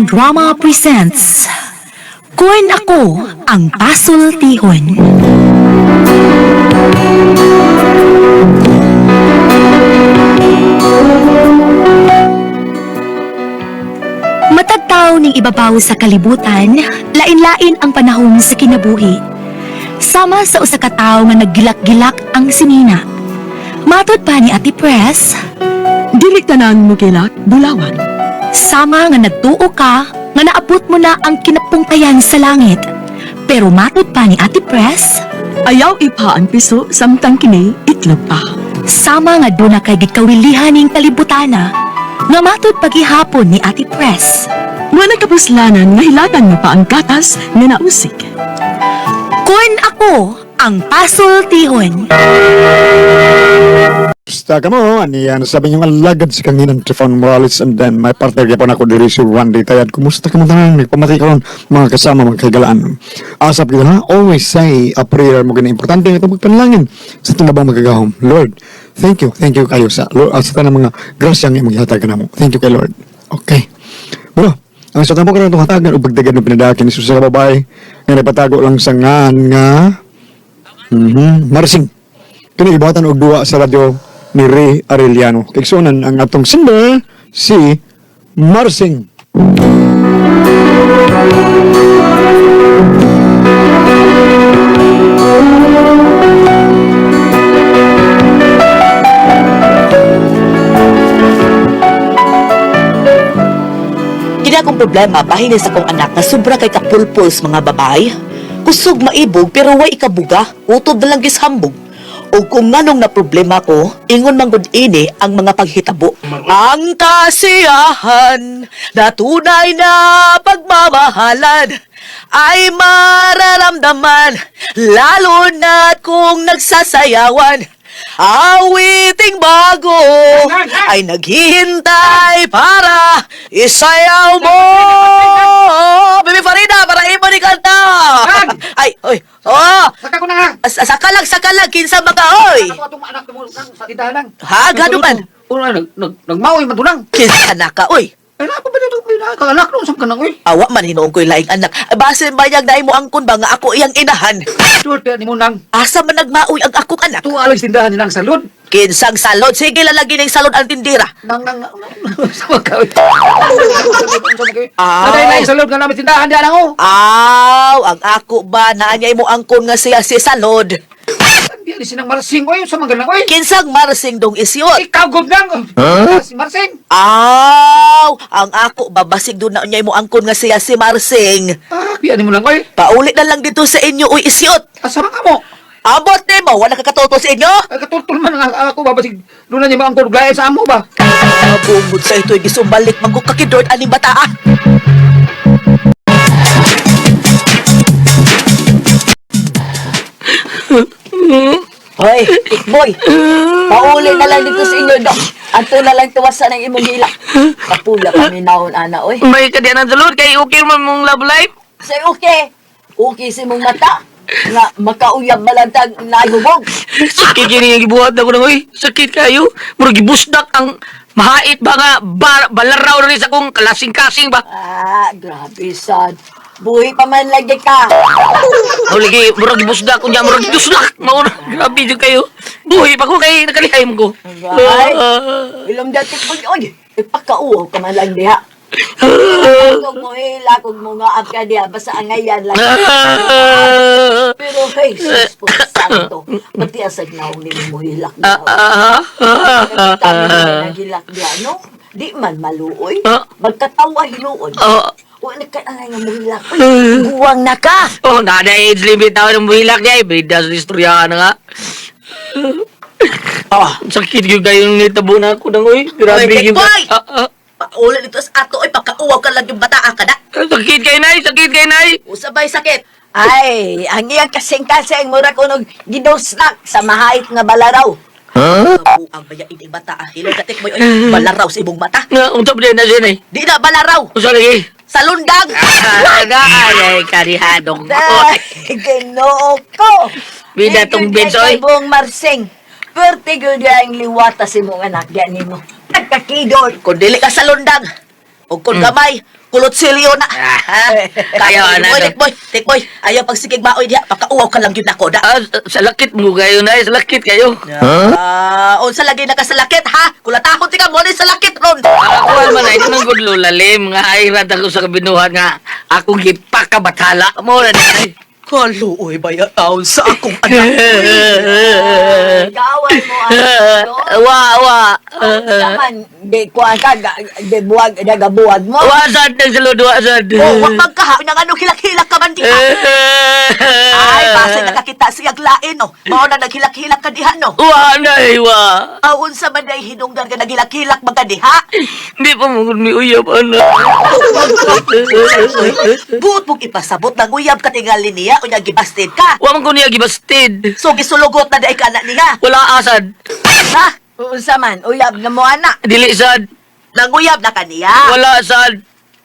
Drama presents Kun Ako Ang Pasultihon. Matagtaw ning ibabaw sa kalibutan, lain-lain ang panahon sa kinabuhi. Sama sa usa ka tawo nga naggilak-gilak ang sinina. Matod pa ni Ate Press, Dili tanan mo kilak, bulawan. sama nga nagtuo ka nga naabot mo na ang kinapungkayan sa langit. Pero matod pa ni Ate Press, Ayaw ipa ang piso samtang kini itlog pa. sama nga doon na kay gikawilihan ning kalibutana, nga matod pagihapon ni Ate Press. Wala kapuslanan nga hilatan mo pa ang gatas nga nausik. Kun ako ang pasultihon. Basta ka mo, aniyan sabi niyong alagad si Kanginan Trifon Morales and then may partner gyapon ako diri si Juan D. Tayad. Kumusta ka mo tanan? Nagpamatay karon mga kasama mga kaigalaan. Asap kita ha, always say a prayer mo gani importante nga itong pagpanalangin sa itong labang magagahom. Lord, thank you kayo sa Lord, sa tanang mga grasya nga imong gihatag kanamo. Thank you kay Lord. Okay. Bro, ang sa tampo karon itong hatagan o pagdagan ng pinadakin ni sa babae nga nagpatago lang sa ngan nga Marsing. Kini gibuhatan og duwa sa radyo ni Ray Arellano. Kigsunan ang atong singer si Marsing. Kini akong problema bahin sa akong anak nga sobra kay kapulpul sa mga babae. Kusog maibog pero way ikabuga, utob na lang gishambog. O kung nganong na problema ko, ingon man gud ini ang mga paghitabo. Ang kasiyahan na tunay na pagmamahalan ay mararamdaman lalo na't kung nagsasayawan. Awiting bago ay naghihintay para isayaw mo. Bibi Farida, para iba ni kanta. Ay, oy, oh. Saka ko na nga. Sakalag, sakalag, kinsa ba ka, oy? Ako atong anak mo nang sa tindahan nang. Ha, gano man? Una nag nag nagmaoy man tunang. Kinsa na ka, oy? Ay na pa ba dito kang anak no sa kanang oy. Awa man hinuon ko'y laing anak. Base bayag dahil mo angkon ba nga ako iyang inahan. Swerte ni mo nang Asa man nagmaoy ang akong anak? tuwa lang sa tindahan ni nang salud. Kinsang salod. Sige lalagi ng salod ang tindira. Nang nang sa ka oy. Aw. Naday na salud nga namin tindahan diyan ang oh. Aw, ang ako ba naanyay mo angkon nga siya si salod. Di ni sinang marsing oy sa mga ganang oy. Kinsang marsing dong isyot. Ikaw gud nang. Si Marsing. Aw, ang ako babasig doon na unyay mo angkon nga siya si Marsing. Ah, biyan ni mo lang oy. Paulit na lang dito sa inyo, uy isyot. Asa man ka mo? Abot nimo, wala ka katoto sa inyo. Ay katultul man ang ako ba basig doon na niya maangkon og lain sa amo ba. Bungod sa ito'y gisumbalik magkukakidort aning bata ah. Hoy, boy. Pauli na lang dito sa inyo, dok. Anto na lang tuwasan ang imong gila. Kapula kami naon, ana, oy. May kadiyan ang salud kay okay man mong love life. Say, okay. Okay sa imong mata. Nga, makauyab balantag naihubog. Sakit yun yung gibuhat na ko nang oy. Sakit kayo. Murag gibusdak ang mahait ba nga balaraw na rin sa akong kalasing-kasing ba. Ah, grabe, sad. Buhi pa man lagi ka. O lagi, murag gibusdak ko niya, murag giduslak. Mauna, grabe dyan kayo. Buhi pa ko kay nakalihay mo ko. Right. Ilong dati ko, oy. Ipakauaw ka man lang diha. Kung mo hila, kung mo nga ka diha, basta angayan lang. Pero hey, sus po, santo. Pati asag naong ni mo hilak Ah, diha. Kami na naghilak diha, no? Di man maluoy. Magkatawa hinuon. Wa na kay angay nga mohilak. Uy, buwang na ka. Oh, nada age limit na ng buhilak niya. Bida sa istorya na nga. Ah, Sakit yun kayong nitabo na ako nang oy. Grabe Oy, yun. Tikboy! Ah, ah. Pauli dito sa ato, oy, pakauaw ka lang yung bata ah, ka na. Sakit kay nay, sakit kay nay. Usabay sakit. Ay, ang iyang kasing-kasing mura kunog gidosnak sa mahait nga balaraw. Huh? Ang bayain ang bata ah. Hilong katik mo, oy, balaraw sa imong mata. Nga, unsa pa din na siya nay? Di na balaraw. Unsa lagi? Sa lundang. Aga, ay, karihadong. Ay, Ginoo ko. Bida tong Ingod bench, oy. kay Buong Marsing. Pwerte gyud ang liwata si mong anak diyan nimo. Nagkakidol. Kung dili ka sa lundang, Ug kun gamay, kulot silyo na. Ah, Ayaw, Boy, anak. tikboy, tikboy. Ayaw pagsigig maoy diha, pakauwaw ka lang gyud nako da. Ah, sa lakit mo kayo na, sa lakit kayo. Ah, unsa lagi nakasalakit ha? Kulatahon ti ka mo ni salakit ron. Ako man ay nang good lalim nga ay rata ko sa kabinuhan nga akong gipakabathala mo na ni. Kaluoy ba ya taon sa akong anak? Gaway mo ang Wa wa. Naman, di kuan ka, di buwag, nagabuwag mo. Wa sad nang salud wa sad. Oh, wag magkaha nang ano hilak-hilak ka man diha. Ay, basta nakakita siyag lain no. Mao na naghilak-hilak ka diha no. Wa na wa. Aw unsa man day hinungdan ka naghilak-hilak man ka diha? Hindi pa mo gud mi uyab ana. Buot mong ipasabot nang uyab ka tingali niya unya gibasted ka. Wa man ko niya gibasted. So gisulugot na day ka na niya. Wala asad. Ha? Unsa man, uyab na mo anak. Dili sad. Nanguyab na ka niya. Wala sad.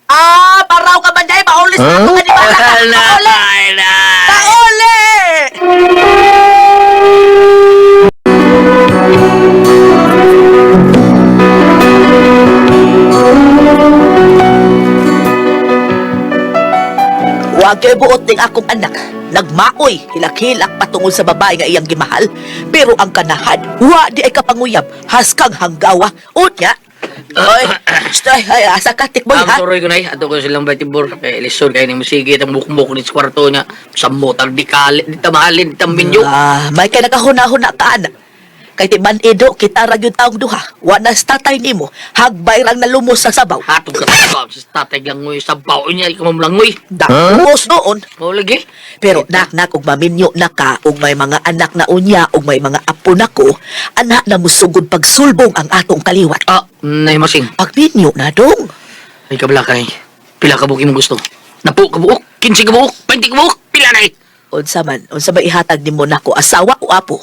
Ah, paraw ka man day paulis na ka ni bata. Wala. Pauli! Wala. Pauli! Huwag kayo buot ning akong anak. Nagmaoy, hilak-hilak patungod sa babae nga iyang gimahal. Pero ang kanahan, wa di ay kapanguyab, haskang hanggawa. Unya, oy, ay, ay, asa ka, tikboy, Am ha? turoy ko na ato ko silang batibor kay lisod kay ni musigi tang bukbok ni sa kwarto niya. Samot ang di kali, di tamahalin, di tambinyo. Ah, may kay nakahuna-huna ka, anak. Kay ti man-edo, kita ra gyud taong duha. Wa na sa tatay nimo, hagbay rang nalumos sa sabaw. Hatog ka sa sa tatay langoy sa bao niya ikaw mamlangoy. Dapos noon. Mao lagi. Pero nak-nak og maminyo na ka og may mga anak na unya og may mga apo nako, anak na musugod pagsulbong ang atong kaliwat. Ah, nay masing. Pagminyo na dong. Ay kabla kay. Pila ka buok imong gusto? Napo ka buok, 15 ka buok, 20 ka buok, pila na eh. Unsa man, unsa ba ihatag nimo nako asawa o apo?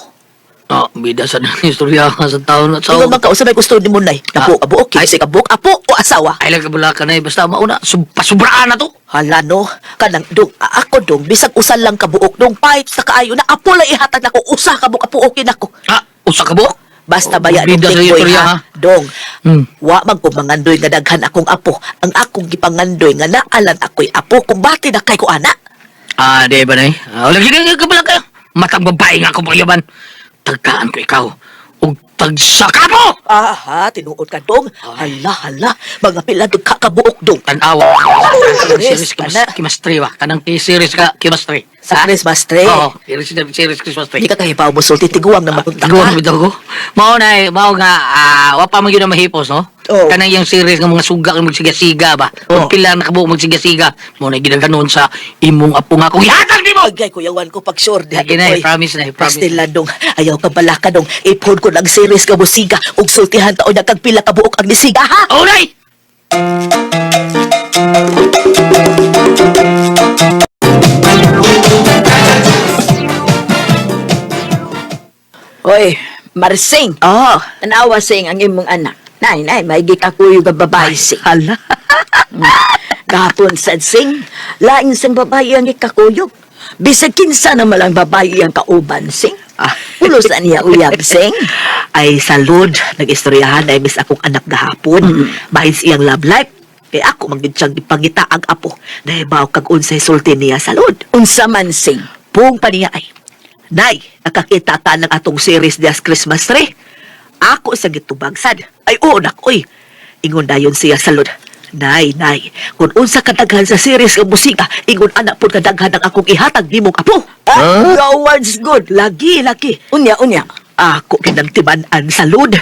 Ah, bida sa istorya ka sa taon at sa. Ingon man ka unsa may gusto nimo nay? Napo ka buok, 15 ka buok, apo o asawa? Ay lang kabla ka na eh. Basta mauna, pasubraan na to. Hala no, kanang dong ako dong bisag usa lang ka buok dong pahit sa kaayo na apo lang ihatag nako usa ka buok apo okay nako. Ah, usa ka buok? Basta baya dong Bida sa tikboy istorya, ha. ha? Dong. Hmm. Wa man ko mangandoy nga daghan akong apo. Ang akong gipangandoy nga naalan ako'y apo kung bati na kay ko ana. Ah, di ba na eh? Ah, lagi na kabla ka. Matang babae nga ako pagyaban. Tagkaan ko ikaw. Ug tagsaka mo! Aha, tinuod ka dong. Hala, hala, mga pila dong kakabuok dong. Tanawa. Series Series ka na. chemistry ba? Kanang series ka chemistry. Sa Christmas tree. Oo, series series Christmas tree. Hindi ka kahibaw mo sulti tiguang na mapunta Tiguang ka. bitaw ko. Mao na eh, mao nga ah, wa pa man gyud na mahipos no. Oo. Kanang yung series nga mga suga nga magsiga-siga ba. Oo. Kung pila na kabuok magsiga-siga, mao na ginaganon sa imong apo nga kung ihatag nimo. Agay, kuyawan ko pag sure. Diha, Sige na, Toy. promise na, promise. Basta lang dong, ayaw ka bala ka dong. Ipon ko ng series ka musiga. Ug sultihan taon niya kag pila ka buok ang nisiga, ha? Oh, nay! Oy, Marsing. Oh, Tanawa sing ang imong anak. Nay, nay, maigi ka kuyo ka babae sing. hala. Gahapon sad sing, lain sang babae ang ikakuyog. Bisag kinsa na malang babae ang kauban sing. Ah. Pulos na niya uyab sing. Ay, salud. Nag-istoryahan ay miss akong anak gahapon. Bahin sa iyang love life. Kay ako manggid siyang gipangita ang apo. Nahibaw kag unsay sulti niya salud. Unsa man sing. Pung pa niya ay. Nay, nakakita ka ng atong series dias Christmas tree. Ako sa gitubagsad. Ay, oo, nak, oy. Ingon dayon siya salud. Nay, nay, kung unsa kadaghan sa series nga musika, ingon anak pud kadaghan ang akong ihatag nimong apo. Ah, your words good. Lagi, lagi. Unya, unya. Ako kinang timan-an salud.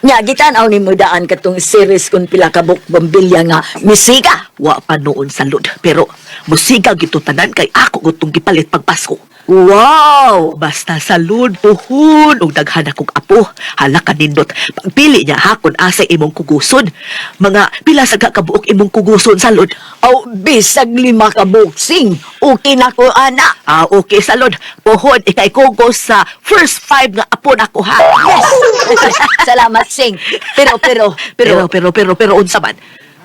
Nya gitan-aw nimo daan katong series kun pila ka buok bombilya nga misiga. Wa pa noon salud. Pero musika gito tanan kay ako gutong gipalit pag Pasko. Wow! Basta salud puhon ug daghan akong apo. Hala ka nindot. Pagpili niya hakon asa imong kuguson. Mga pila sa ka kabuok imong kuguson salud. Aw, bisag lima ka boxing. Okay na ko, ana. Ah, okay salud. Puhon ikay kugos sa first five nga apo nako ha. Yes! Salamat, Sing. Pero, pero, Pero pero, pero pero pero unsa man?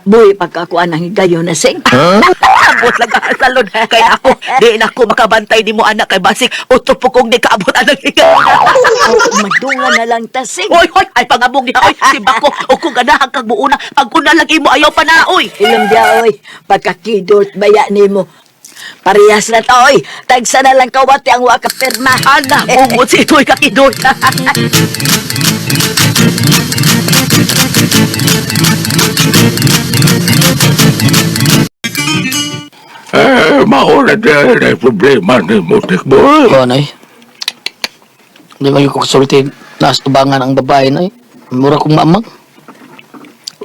Buhi pagkakuan ang higayon na sing. Ambot lang ka salon kay ako di na ako makabantay nimo anak kay basig utop po kong di kaabot anang higayon. Madungan na lang ta sing. Oy, oy, ay pangabong niya, oy, si Bako, o kung ganahan kang buuna, pag una lang imo, ayaw pa na, oy. Ilom diya oy, pagkakidot baya nimo. Parehas na ta oy, tagsa na lang kawati ang wa ka pirma. Ana, bungot si ito'y kakidot. Eh, mauna dyan ay problema ni Mutik Boy. Oo, nay. Hindi man yung kukasulti. Naas tubangan ang babae, nay. Mura kong maamang.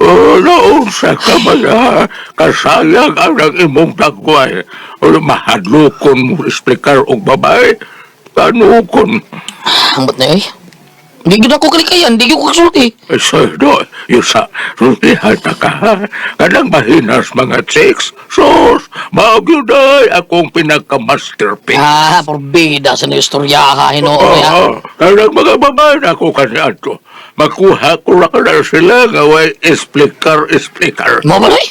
Oh, naunsa ka ba na? Kasayang ang ang imong tagway. O mahadlokon mo explicar og babae. Kanukon. Ambot na eh. Hindi gyud ako kalikayan. Hindi gyud ko kasulti. Eh, sir, no, yung sa sultihan na ka, ha? Kanang mahinas mga chicks. Sus, magyuday akong pinagka-masterpiece. Ah, porbida sa na istorya ka, hinoo ya. Oo, kanang mga babae na ako kaniadto. Makuha ko ra ka na sila nga way explicar, explicar. Mo ba, nay?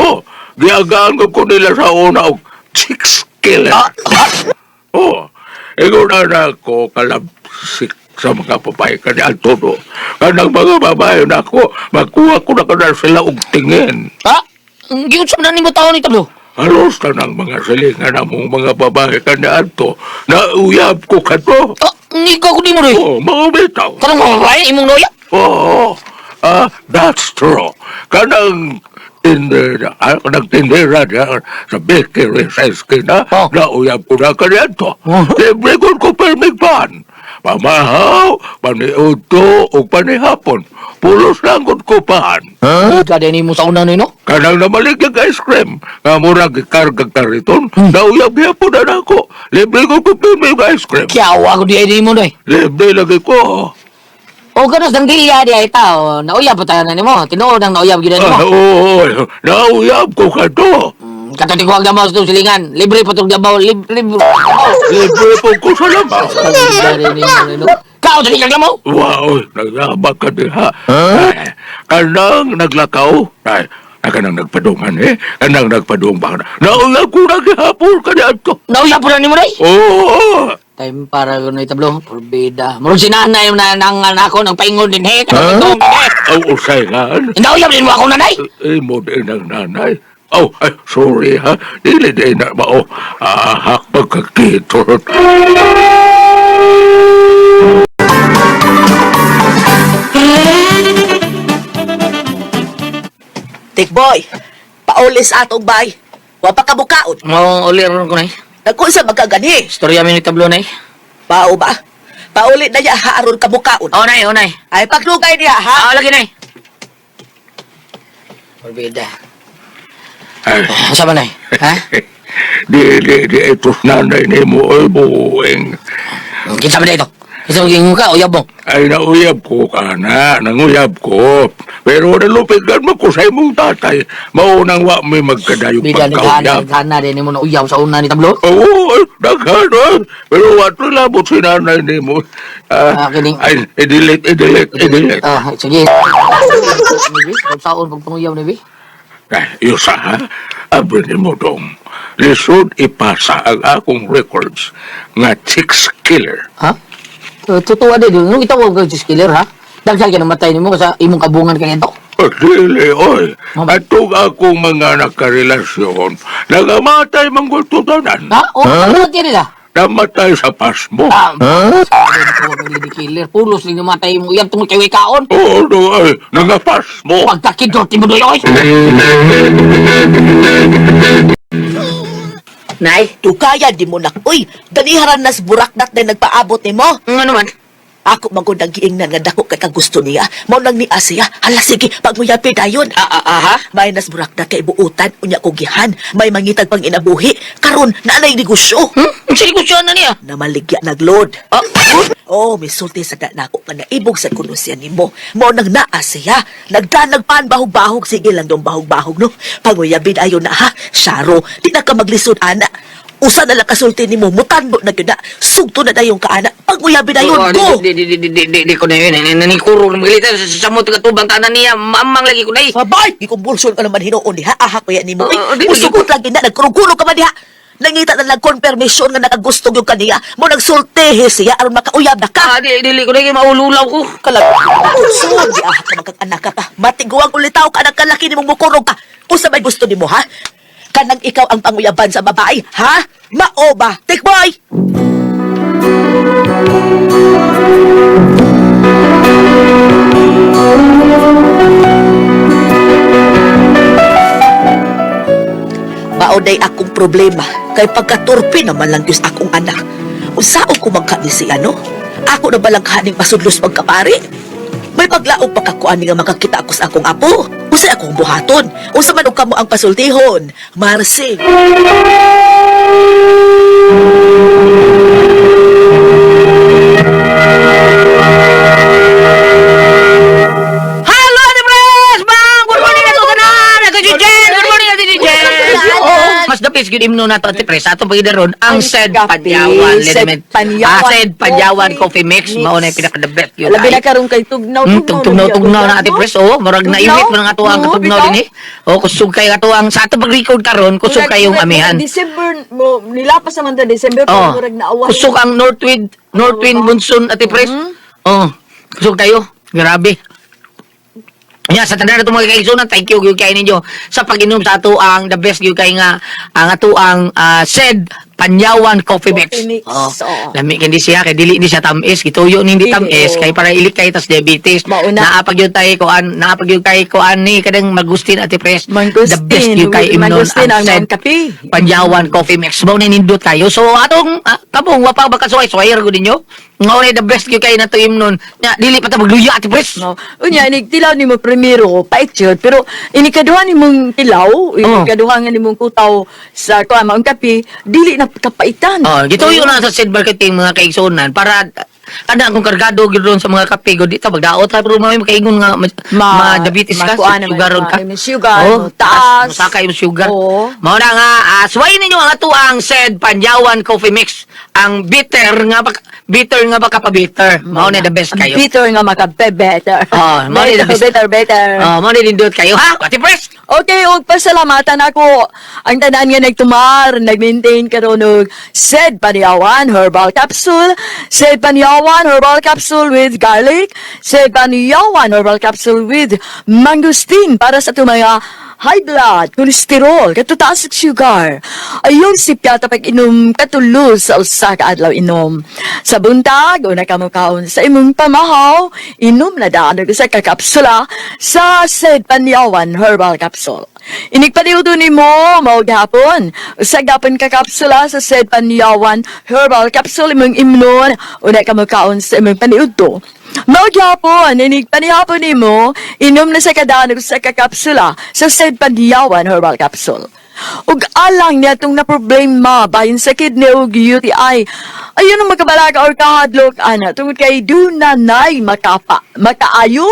Oh, giagaan ko ko nila sa una og chicks killer. Ah, Oh, ikaw na na ako kalabsik sa mga babae kaniadto no. Kanang mga babae na ako, makuha ko na ka na sila og tingin. Ha? Ang giunsam na nimo taon ni tablo. Halos na ng mga silingan among mga babae kaniadto. Nauyab ko kato. Ah, ikaw ko di mo, nay. Oh, mga bitaw. Kanang mga babae, imong noya. Oo. Ah, that's true. Kanang tindera, kanang tindera niya sa bakery sa eskina, Oh. nauyab ko na kaniadto. Oh. Libre ko ko permigpan. Pamahaw, paniudto, o panihapon. Pulos lang ko paan. Huh? Ika din mo sa una nino. Kanang namaligag ice cream, nga murag gikargag kariton, nauyab gyapon na nako. Libre ko ko permig ice cream. Kiyawa ko di ay nimo, nay. Libre lagi ko. O ganos dang diya di ay tao, nauyab pa tayo na nimo. Tinuod ang nauyab gyud Ah, nimo. oo, nauyab ko kato. Katong tiguang damaw sa itong silingan. Libre pa itong damaw. Libre. Libre. Libre po ko sa lamaw. Kao, dali kang lamaw. Wow, naglaba ka diha. Ay, kanang naglakaw. Ay, ay, kanang nagpadungan eh. Kanang nagpadung ba na. Nauyab ko na gihapon ka niadto. Nauyab po na nimo, day. Oo. Time para yun na itablo. Porbida. Murag si nanay na nang ako nang paingon din he. Kanang itong he. Ang usaylan. Nauyab din mo ako nanay. Imo din ang nanay. Oh, ay, sorry ha. Dili din na mao. Ahak pagkakitot. Tikboy, paulis atong bay. Wa pa kabukaon. Mo uli ron ko nay. Nagkunsa magkagani. Istorya mi ni tablo nay. Pao ba? Pauli na niya ha aron kabukaon. Oh nay, oh nay. Ay paglugay niya ha. Ah, lagi nay. Porbida. Ay, Asa ba nay? Ha? dili di ito nanay ni mo ay buuing. Kinsa ba ito? Kinsa ba ka uyab mo? Ay, nauyab ko ka na. Nanguyab ko. Pero nalupigan mo ko sa imong tatay. Maunang wa may magkadayong Bida ni pagkauyab. gana din mo na uyab sa una ni tablo. Oo, ay, daghan ay. Pero wato labot si nanay ni mo. Ah, Ah, kining- ay, i-delete, i-delete, i-delete. Ah, sige. Pag saon pag panguyaw ni bi. Ay, yusa ha. Abi ni mo dong. Lisod ipasa ang akong records nga chicks killer. Ha? Totoo din. Nung itawag ka si killer ha? Daghan ka namatay nimo sa imong kabungan kay ito. Dili, oy. Mama. Atong akong mga nakarelasyon, nagamatay manggultutanan. Ha? O, ano nila? Namatay sa pasmo. Ah, huh? Lady killer. Pulos lang namatay mo. Uyab tungod kay Wikaon. Oo, no, ay, nangapasmo. Pagkakidot ni Budoy, oy! Nay, tukaya di mo nak. Uy, ganiharan nas buraknak na nagpaabot nimo. Ano man? Ako man gud ang giingnan nga dako kay kagusto niya. Mao nang ni Asiya. Hala sige, pagmuyapi dayon. Ah, ah, aha. May nas buraknak kay buutan unya ko gihan. May mangitag pang inabuhi. Karon naanay negosyo. Hmm? Ang sinigusyon na niya. Namaligya nagload. Ah, Oh, misulti sa nako nga naibog sa kuno siya nimo. Mao nang naa siya. Nagdanag pan bahog-bahog sige lang dong bahog-bahog no. Panguyabin ayo na ha. Syaro, di na ka maglisod ana. Usa na lang kasulti nimo, mutanbo na gyud na. Sugto na dayong kaana. Panguyabi dayon Oo, go. Di, di, di, di, di, di, di ko na yun. Nanikuro ng mga sa samot nga tubang tanan niya. Mamang lagi ko na eh. Babay, gikumbulson ka naman hinuon diha. Aha kuya nimo. Oo, Uy, di, di, musugot lagi na nagkurog-kurog ka man diha. Nangita na lang confirmation nga nakagusto yung kaniya. Mo nagsultihi siya aron makauyab na ka. Ah, di, dili ko na yun. Maululaw ko. Kalag, unsa di aha ka magkag-anak ka pa. Matiguang ulitaw ka anak kalaki nimong mukurog ka. Unsa may gusto nimo ha? Kanang ikaw ang panguyaban sa babae, ha? Mao ba? Tikboy! Mao day akong problema kay pagkaturpi naman lang gyud akong anak. Unsaon ko magka ni siya no? Ako na ba lang kaning pasudlos pagkapari? May paglaog pa ka ani nga makakita ako sa akong apo. Unsay akong buhaton? Unsa man og kamo ang pasultihon? Marcy. Hello, Ate Pres! Bang! Good morning na to tanan! Ate Jen! Good morning, Ate Jen! Mas the best good imno na to, Ate Pres. Atong pagidaron, ang Ang Sed kape, Panyawan. Sed Panyawan Ah, Sed Panyawan Coffee Coffee Mix. Mix. Mao na yung pinaka-the best yun. Labi ay. na karon kay tugnaw Tugnaw, tugnaw na Ate Pres. Oh, murag Tugnaw? naimit mo ng ato ang Oo, katugnaw bitaw. din eh. Oh, kusog kayo ato ang sa ato pag-record karon, kusog kayong amihan. December mo nilapas naman ta December pero Oh. murag naawa. Kusog ang Northwind, Northwind Monsoon Ate Pres. Oh, kusog kayo. Grabe. Ya, sa tanan nato mga kaigsunan, thank you gyud kay ninyo sa pag-inom sa ato ang the best gyud kay nga ang ato ang Sed Panyawan Coffee Mix. Coffee mix, Oh. oo. Lami kindi siya kay dili ni siya tamis, gituyo ni hindi Dili, tamis oo. kay para ilik kay tas diabetes. Mauna. Naa pag gyud tay kuan, naa pag gyud kay kuan ni kadang magustin Ate Pres. Mangustin, The best gyud kay imnon mangustin ang ang Sed mga kape. Panyawan Coffee Mix. Mao na nindot kayo. So atong kabong wa pa baka suway-suway ra gud ninyo. Ngao na the best gyud kay nato imnon. Nya dili pa ta magluya Ate Pres. No. Unya inig tilaw nimo primero pait jud pero inikaduha nimong tilaw, inikaduha nga nimong kutaw sa kuan maong kape, dili na kapaitan. Oh, gituyo na sa seed marketing mga kaigsunan para kada akong kargado gyud ron sa mga kape gud dito magdaot ta pero may makaingon nga ma, diabetes ka, makuan naman, sugaron ka. sugar, Oh, mo taas. Musaka yung sugar. Oo. Mao na nga suwayin ninyo ang ato ang said Panyawan Coffee Mix, ang bitter nga bitter nga baka pa bitter. Mao na the best Ang kayo. Bitter nga makabe-better. Oh, mao ni the best. Better, better. Oh, mao ni nindot kayo ha. Ate Pres. Okay, ug pasalamatan ako ang tanan nga nagtumar, nag-maintain karon og Sed Panyawan Herbal Capsule, Sed Panyawan Herbal Capsule with garlic, Sed Panyawan Herbal Capsule with mangosteen para sa itong mga high blood, cholesterol, katutaas at sugar. Ayon si Piata pag inom katulo sa usa ka adlaw inom. Sa buntag, una ka mukaon sa imong pamahaw, inom na daan og usa ka kapsula sa Sed Panyawan Herbal Capsule. Inikpaniuto nimo mao gihapon. Usa gapon ka kapsula sa Sed Panyawan Herbal Capsule imong imnon, una ka mukaon sa imong paniudto. Mao gyapon, inig panihapon nimo, inom na sa kadaan og usa ka kapsula sa Sed Panyawan Herbal Capsule. Ug alang niya itong na problema bahin sa kidney ug UTI. Ayun ang magkabalaka or kahadlok ana tungod kay dunanay makapa, makaayo,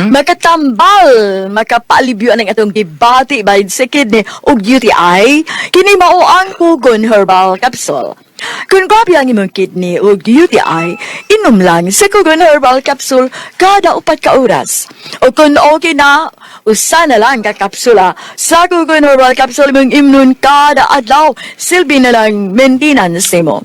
makatambal, makapalibyo ang atong gibati bahin sa kidney ug UTI. Kini mao ang Kugon Herbal Capsule. Kung grabe ang imong kidney o UTI, inom lang sa Kugon Herbal Capsule kada 4 ka oras. O kung okay na, usa na lang ka kapsula sa Kugon Herbal Capsule imong imnon kada adlaw. Silbi na lang maintenance nimo.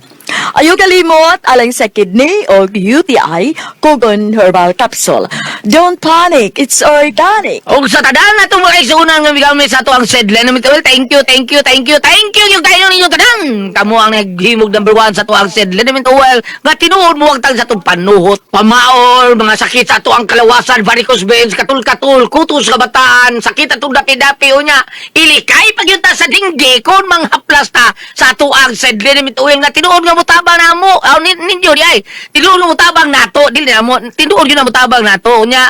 Ayaw kalimot alang sa kidney o UTI, Kugon Herbal Capsule. Don't panic, it's organic. Og sa tanan na itong mga kaigsunan nga migamit sa ato ang Sed Lenamit Oil, thank you, thank you, thank you, thank you yung kayo ninyo tanan. Kamo ang naghimog number one sa ato ang Sed Lenamit Oil nga tinuod mo ang sa atong panuhot, pamaol, mga sakit sa ato ang kalawasan, varicose veins, katul-katul, kutos kabataan, sakit atong dapi-dapi unya. Ilikay pagyunta sa dinggi kon manghaplas ta sa ato ang Sed Lenamit Oil nga tinuod nga mutabang namo. Aw ninyo di ay. Tinuod nga mutabang nato, dili na mo tinuod gyud na mutabang nato unya.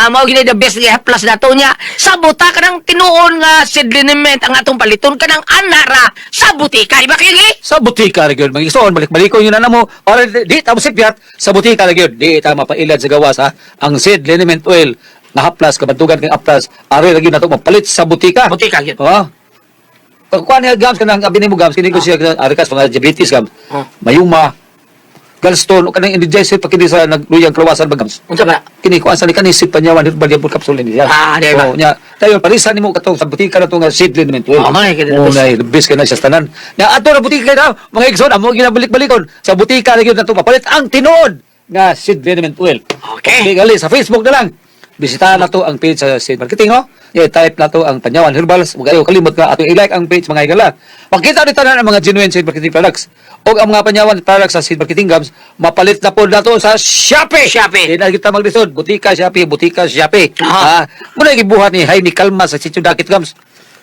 Mao gyud the best nga haplas nato unya. Sa buta kanang tinuon nga sedliniment ang atong paliton kanang anara sa butika. Di ba kayo eh? Sa butika ra gyud mga igsoon, balik-balikon yun na namo para di ta mosipyat sa butika ra gyud. Di ta mapailad sa gawas ha. Ang seed liniment oil nga haplas kabantugan kang haplas, ari ra gyud nato mapalit sa butika. Butika gyud. Oh. Pagkuha niya gams kanang abi nimo gams kini ko siya arikas mga diabetes gams. Mayuma, gallstone o kanang indigestion pa kini sa nagluyang kalawasan ba gams. Unsa ba? Kini ko asa ni kani si Panyawan herbal yapon capsule ni siya. Ah, di ba? Oh, nya tayo parisan nimo katong sa butika na to nga seed liniment oil. Oh, man, kini Oh, na the best kay na siya sa tanan. Nya ato na butika na mga igsoon amo ginabalik-balikon sa butika na gyud nato papalit ang tinuod nga seed liniment oil. Okay. Okay, gali sa Facebook na lang. Bisitahan na to ang page sa Seed Marketing, ho. Yeah, type na to ang Panyawan Herbals. Huwag kayo kalimot nga ato i-like ang page mga higala. Makita ni tanan ang mga genuine Seed Marketing products. O ang mga Panyawan products sa Seed Marketing Gams, mapalit na po na to sa Shopee. Shopee. Di na kita maglisod. Butika, Shopee, butika, Shopee. Aha. Ah, muna gibuhat ni Jaime Kalma sa Sitio Dakit Gams.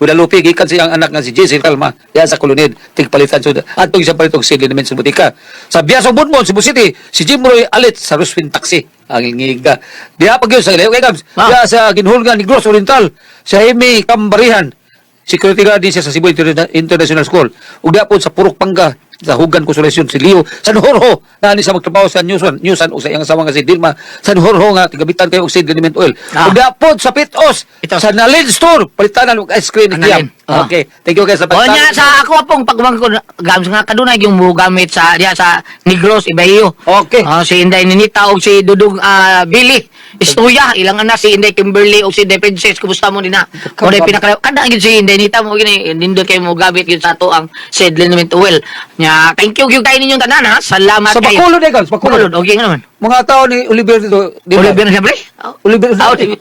Guadalupe, gikan siyang anak nga si JC Kalma, diyan sa Kulunid, tigpalitan sud. Atong siya palit og seed liniment sa butika. Sa Biasong Budmon, Cebu City, si Jim Roy Alit sa Ruswin Taxi. Ang ngiga. Diha pag yun sa Ilayo kay Gams. Ah. Diha sa Ginhulgan Negros Oriental, sa Jaime Cambarihan. Security guard din siya sa Cebu International School. Ug diha po sa Purok Pangga, sa Hugan Konsolasyon si Leo San Jorge na ni sa magtrabaho sa Newsan, Newsan o sa iyang asawa nga si Dilma San Jorge nga tigabitan kayo og seed liniment oil. Ah. Ug diha po sa Pitos, Pitos. sa Nalin Store, palitanan og ice cream ni Nalin. Kiam. Ah. Okay, thank you guys sa O nya sa ako apong pagmangkon gams nga kadunay yung mo gamit sa diya sa Negros Ibayo. Okay. Ah, si Inday Ninita og si Dudong Billy Istuya ilang anak si Inday Kimberly og si Inday Princess, kumusta mo dinha? Mo day pinaka kada gyud si Inday Nita mo gini nindot kay mo gamit gyud sa ato ang seed liniment oil. Nya thank you gyud kay ninyong tanan ha. Salamat Sa kayo. Bacolod eh, guys, Bacolod. Bacolod, okay nga naman. Mga tao ni Oliver dito, di ba? Oliver na siyempre? Oliver. Ah, Oliver.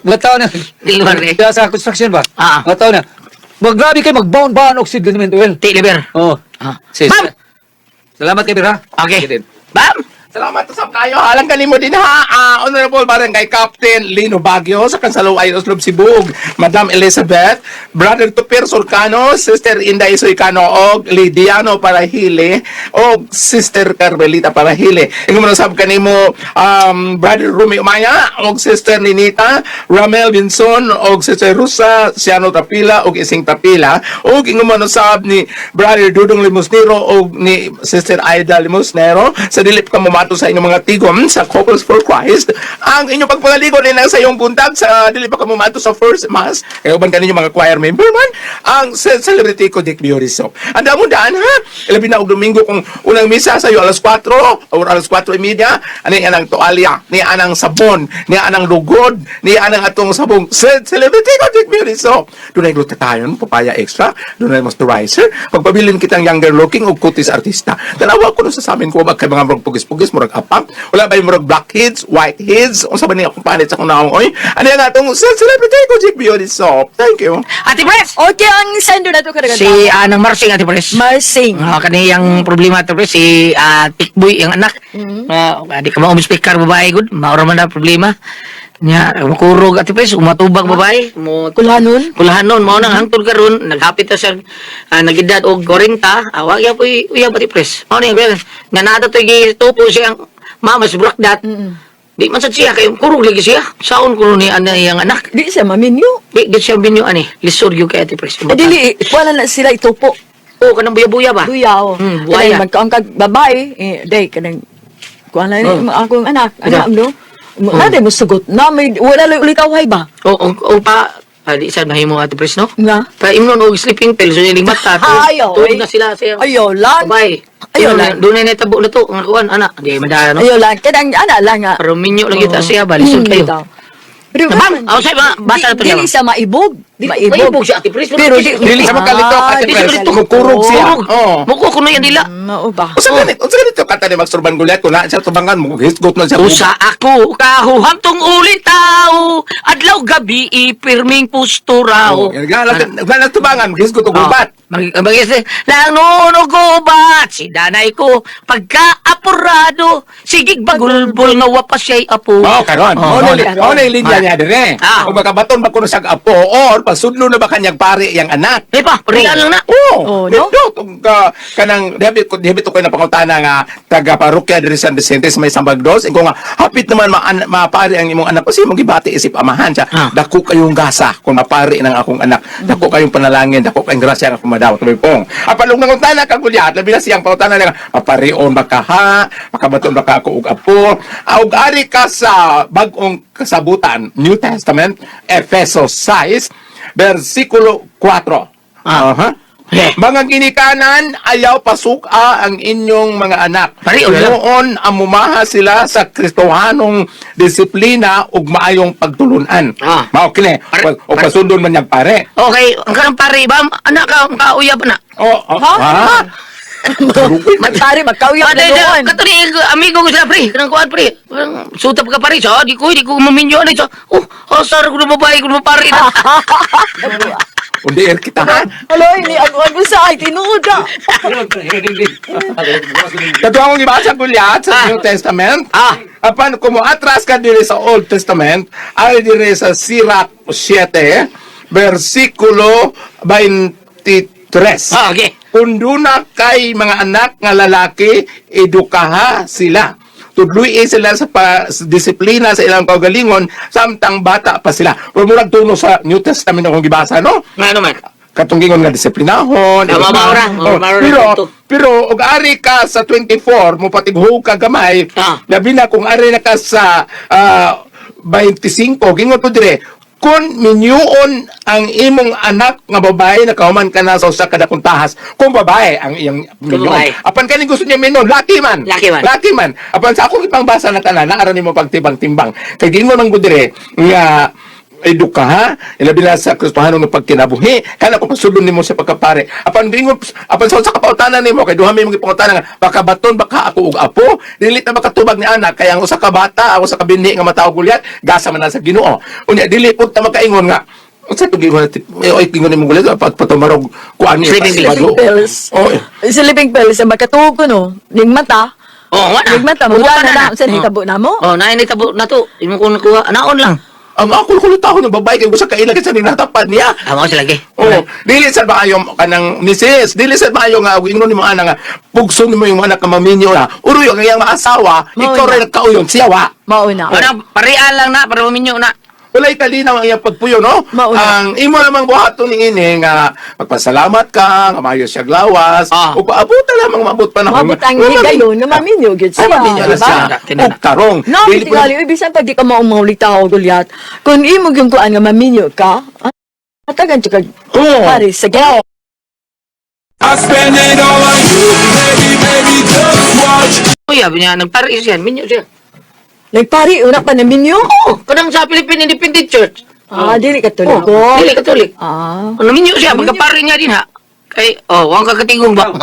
Mga tao na. Oliver, eh. Kaya sa construction ba? Ah. Mga tao na. Maggrabe kayo magbaon-baon og seed liniment oil. Ti Oliver. Oh. Ah. Sis. Ma'am! Salamat kay Bira. Okay. Sige din. Bam! Salamat sa kayo. Alang kanimo din ha. Ah, Honorable Barangay Captain Lino Baguio sa Kansaluay, Oslob, Sibug. Madam Elizabeth, Brother Tupir Surcano, Sister Inday Suicano og Lidiano Parahili og Sister Carmelita Parahili. Ingon mo sab kanimo Brother Rumi Umaya og Sister Ninita, Ramel Vinson og Sister Rusa, Siano Tapila og Ising Tapila og ingon mo sab ni Brother Dudong Limosnero og ni Sister Aida Limosnero sa dili pa mumato sa inyong mga tigom sa Couples for Christ. Ang inyong pagpangaligo din ang sa iyong buntag sa dili pa mumato sa first mass. Kaya uban kaninyo mga choir member man ang celebrity ko Dick Bioriso. Ang damo daan ha. Labi na og Domingo kung unang misa sa iyo alas 4 or alas 4:30 ani anang toalya, ni anang sabon, ni anang lugod, ni anang atong sabong celebrity ko Dick Bioriso. Dunay glutathione, papaya extra, dunay moisturizer. Pagpabilin kitang younger looking og kutis artista. Tanawa ko no sa samin ko ba kay mga murag pugis-pugis, murag apam. Wala ba yung murag blackheads, whiteheads? Unsa ba ni akong panit sa akong naong oy? Ano yan atong celebrity ko Dick Bioriso. Thank you. Ate Pres! Okay, ang sender na to kadagan. Si anang Marsing Ate Pres. Marsing. Ah, kaniyang problema ito, pre, si Tikboy, ang anak. Ah, di ka ma-speaker babae, good. Maura man na problema. Nya, makurog ati pres, umatubag babae. Mo Kulhanon? Kulhanon, mao nang hangtod karon naghapit ta siya nagedad og 40, awag ya poy uya pati pres. Mao ni nga naa to'y gitupo siyang mama si Brakdat. Di man sad siya kay kurog lagi siya. Saon kuno ni ana iyang anak. Di siya maminyo. Di gid siya binyo ani. Lisod gyud kay ati pres. Eh, dili, wala na sila itupo. Oh, kanang buya-buya ba? Duyaw. Buaya. Kanang magkaong kag babae, eh, day, kanang, kuha na Oh. akong anak, anak, Ida. no? Na, day mo sugot. Na, may, wala lang ulit away ba? O, o pa, di sad mahimo ati pres no? Nga? Pa imnon og sleeping pill so iling mata. Ayaw, Tuod eh. na sila siya. Ayaw lang. Babae. Ayaw lang. Doon na natabo na to ang kuan ana. Di madaya no. Ayaw lang. Kanang, ana lang nga. Pero minyo lagi ta siya ba lisod kayo. Bitaw. Pero, Ma'am, aw say ba basa na to siya. Dili siya maibog. Maibog. Maibog siya ati pres. Pero di, Dili siya makalitok, Ate Ah, Dili Pres. siya makalitok. Mukurog siya. Kurog. Oo. Muko kuno yan dila. Mao ba? Unsa ganito kanta ni Max Urban Goliath kung na siya tubangan mo hisgot na siya. Usa ako kahuhantong ulin tao, adlaw gabi ipirming posturaw. Oh, gana tubangan hisgot og gubat. Mag lang noon gubat si danay ko pagka apurado sigig bagulbol nga wa pa siya'y apo. Oh, karon. Oh, Mo na mo na linya niya dire. Ah. Kung makabaton ba kuno siyang apo or pasudlo na ba kanyang pare iyang anak. Eh pa, parian lang na. Oh, Oh, no? no? Kung kanang debit ko debit ko na pangutana nga taga parokya diri San Vicente sa may Sambag Dos, ingon nga hapit naman mapari ang imong anak kasi imong gibati isip amahan siya. Ah. Dako kayong gasa kung mapari ng akong anak. Dako kayong panalangin, dako kayong grasya ang akong madawat tuloy pong. Apalong nangutana kang Gulyat, labi na siyang pangutana nga maparion ba ka ha, makabaton ba ka ako og apo. Og ari ka sa bag-ong kasabutan, New Testament, Efeso 6, versikulo 4. Ah. Aha. Eh. Mga ginikanan, ayaw pasuka ang inyong mga anak. Pare, o lang. Noon, amumaha sila sa Kristohanong disiplina ug maayong pagtulunan. Ah. Mao kini. Pare- O pasundon man niyang pare. Okay, ang kanang pare ba? Anak ka, kauyab na. Oh, oh, ha? Pare, magkauyab na Ate, doon. Katuli, amigo ko sila, pre. Kanang kuwan, pre. Sutap ka, pare. Sa, di ko maminyo. Ano, sa, oh, asar ko na babae ko na pare. Undi air kita ha. Alo, ini ang sa ay tinuod ka. Kato akong gibasa Gulyat sa New Testament. Ah. Apan kung atras ka diri sa Old Testament, ay diri sa Sirach 7, versikulo 23. Ah, okay. Kung duna kay mga anak nga lalaki, edukaha sila. Tudluy sila sa, sa disiplina sa ilang kaugalingon samtang bata pa sila. Pero murag tuno sa New Testament akong gibasa, no? Nga naman. Katong gingon nga disiplinahon. Ah, maura, Oh, maura pero na to. pero og ari ka sa 24 mo patighog ka gamay, labi na kung ari na ka sa 25, gingon po dire, kung minyuon ang imong anak nga babae nakahuman ka na sa usa ka dakong tahas, kung babae ang iyang minyuon. babae. Apan kaning gusto niya minon, laki man. Laki man. Laki man. Apan sa akong ipangbasa na tanan, naara nimo pagtibang-timbang. Kay gingon man gud dire nga eduka ha, ilabi na sa Kristohano nga pagkinabuhi, kana ko pasudlon nimo sa pagkapare. Apan bingon apan sa usa ka pautanan nimo kay duha may mga pangutana nga baka baton baka ako og apo, dili ta makatubag ni anak kay ang usa ka bata, ang usa ka binhi nga matawo gulyat, gasa man na sa Ginoo. Unya dili pud ta makaingon nga unsa to gingon oy gingon nimo gulyat patumarog kuan ni Sleeping pills. Sleeping pills. Oh, Sleeping pills, ang makatuog ko, no? Ning mata. Oh, wala. Ning mata, mula na na. Unsa nahitabo na mo? Oh, naay nahitabo na to. Imo ko nakuha. Naon lang. Ang ako kulutahon ng babae kay usa ka ila kasi ninatapan niya. Ah, mao sila, ge. Oh, dili sad ba ayo kanang misis, dili sad ba ayo nga ingon nimo ana nga pugson nimo yung anak nga maminyo na. Uroy ang iyang asawa, Mao ikaw na. ra nagkauyon siya wa. Mao na. Ano, parian lang na para maminyo na. Walay kalinaw ang iyang pagpuyo, no? Mao na. Ang imo namang buhaton ni ini nga magpasalamat ka, nga maayo siya glawas, ug paabutan lamang maabot pa na. Maabot ang higayon na maminyo gyud Ay, siya. maminyo na diba? siya. Og tarong. No, Dili po na- tingali, uy, bisan pag di ka maumaulit tao, Gulyat. Kung imo gyud kuan nga maminyo ka, atagan ka. Oo. Pare, sige. I spend it all on you, baby, baby, just watch. Uy, abi niya, nagpari siya, minyo siya. Nagpari, una pa na minyo? Oh, kanang sa Philippine Independent Church. Ah, dili katoliko. Oh, dili Katolik. Ah. Oh, naminyo siya, pagkapari niya din ha. Kay, oh, wang kakatingong ba?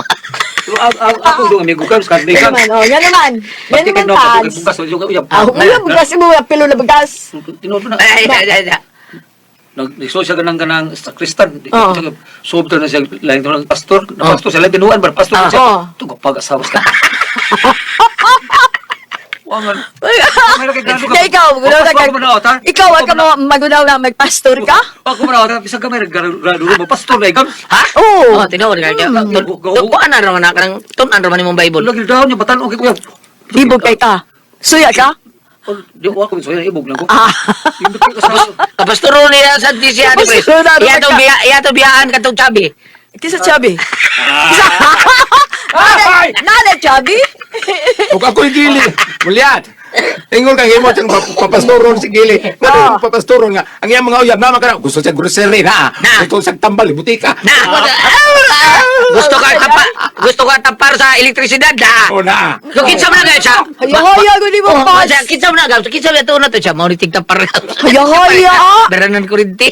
Pero ako yung amigo ka, sa Yan naman, oh, yan naman. Yan naman, Pads. Bukas, uyab. Ah, wala bugas mo, pilo na bugas. Tinuod na. Ay, ay, ay, ay. Nag-social ka ng kanang sa Kristan. Oo. Sobra na siya lain ng pastor. Na pastor sila tinuan ba pastor siya. Oo. Tugo pag-asawa ka. Wangan. Kaya ikaw, gunaw na ka. Ikaw, wag ka magunaw na magpastor ka? Ako man ako, bisag ka may grado mo pastor na ikaw. Ha? Oo. Oh, tinuod ka. Kuan na raman na kanang tun-an raman imong Bible. Lagi daw niya batan okay kuya. Ibog kay ka. Suya ka? Di ko ako soya ibog lang ko. Ah. Kapastoro niya sa di siya Ate Pres. Kapastoro na, Iya to biya, iya to biyaan katong Chabi. Kisa Chabi. Nana, nana Chabi? Ug ako'y gili. Mulyat. Ingon kang imo siyang papastoron si Gili. Nga papastoron nga. Ang iyang mga uyab naman kana gusto siya grocery na. Na. Gusto siya tambal butika. Na. Gusto ka tapa, gusto ka tapar sa elektrisidad na. Oh na. So kinsa man na siya? Hayahaya, gudi mo, Pads. Siya kinsa man na, kinsa man to na to siya mao ni tigtapar. Hayahaya. Daranan kurinti.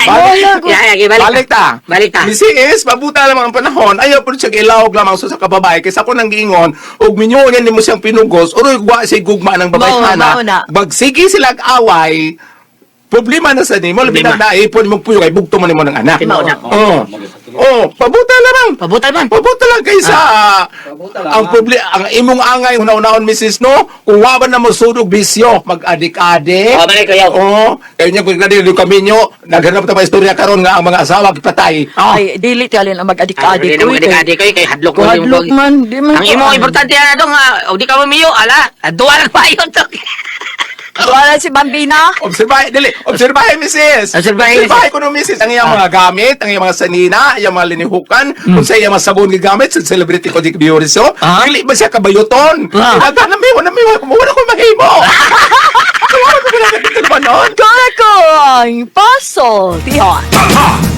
Hayahaya, gudi. Ya, ya, balik. Balik ta. Balik ta. Misis, mabuta lamang ang panahon. Ayaw po siya ilawag lamang sa kababae. Kaysa ko nang giingon, ug minyo niya nimo siyang pinugos, uroy wa siya gugma ng babae Mao, ana. mao na. Bagsige sila away, problema na sa nimo, labi na Problema. naipon imong puyo kay bugto man nimo ng anak. Tinuod na. Oo. Oh, pabuta lamang. Pabutan man. Pabuta lang kaysa ang ang imong angay una-unahon misis no, kung wa ba na mo sunog bisyo, mag-adik-adik. Oh, balik kayo. Oo, kayo niya kung nagdali kami nyo, naghanap ta pa istorya karon nga ang mga asawa gipatay. Ay, dili tiyalin ang mag-adik-adik. Ay, adik-adik koy kay hadlok Kung hadlok man, di man Ang imo kuan. importante ana dong ha, og di ka mamiyo ala, duwa lang pa yun to. Wala si Bambina. Obserbahe, dili. Obserbahe, misis. Obserbahe, misis. Obserbahe ko no, misis. Ang iyang mga gamit, ang iyang mga sanina, iyang mga linihukan, kung sa iyang mga sabon gigamit, sa celebrity ko di Bioriso, dili ba siya kabayuton? Nagana mi, wala mi, wala ko mahimo. Wala ko ginagawa noon. Kung ako ang puzzle, tihon. Ha!